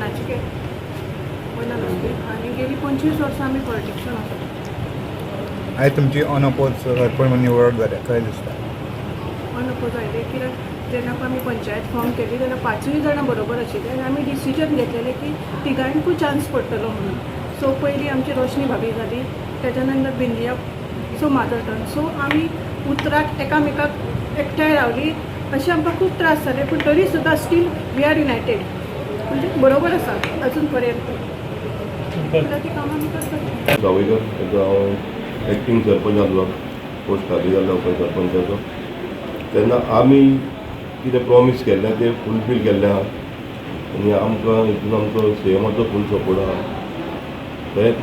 बाणाची वयल्यान आनी गेली 25 वर्सां आमी पॉलिटिक्सान आसा. आयज तुमची अनअपोज सरपंच म्हणून निवड जाल्या, कशें दिसता? अनअपोज आयले कित्याक जेन्ना पळय आमी पंचायत फॉर्म केली तेन्ना पांचूय जाणां बरोबर आशिल्ले आनी आमी डिसिजन घेतलेलें की तिगांकूय चान्स पडटलो म्हणून. सो पयलीं आमची रोशनी भाभी जाली, तेच्या नंतर बिंदिया, सो म्हाजो टर्न. सो आमी उतराक एकामेकाक एकठांय रावली. अशें आमकां खूब त्रास जाले, पूण तरी सुद्दां स्टील we are United, म्हणजे बरोबर आसा अजून पर्यंत. ती कामां आमी करतात. सावयकर हेचो हांव एक्टींग सरपंच आसलो. पोस्ट खाली जाल्लो पळय सरपंचाचो, तेन्ना आमी कितें प्रॉमीस केल्लें तें फुलफील केल्लें आहा आनी आमकां हितून आमचो सीएमाचो फूल सपोर्ट आहा. तशेंच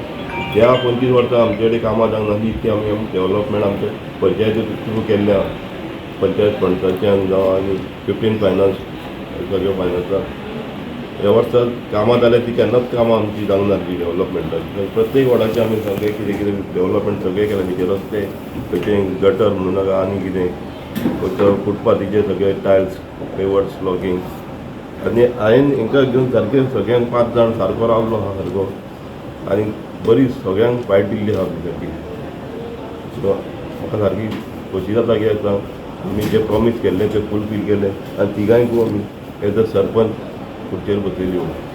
ह्या 25 वर्सां आमचे कडेन कामां जावंक नासली इतकी आमी डेवलपमेंट आमच्या पंचायती थ्रू केल्लें आहा, पंचायत फंड्साच्यान जावं आनी 15 फायनान्स, सगळे फायनान्साक. ह्या वर्सा कामां जाल्यार ती केन्नाच कामां आमची जावंक नासली डेवलपमेंटाची. प्रत्येक वॉर्डाचें आमी सगळें कितें कितें डेवलपमेंट सगळें केलें. खंयचे रस्ते, खंयचे गटर म्हणूं नाका, आनी कितें खंयचो फुटपाथीचे सगळे टायल्स, पेवर्स, ब्लॉकींग. आनी हांवें हांकां घेवन सारकें सगळ्यांक पांच जाण सारको रावलो आहा सारको आनी बरी सगळ्यांक फायट दिल्ली आहा सारकी. सो म्हाका सारकी खोशी जाता की आतां आमी जे प्रॉमीस केल्लें तें फुलफील केलें आनी तिगांयकूय आमी एज अ सरपंच खुर्चेर बसयली म्हणून.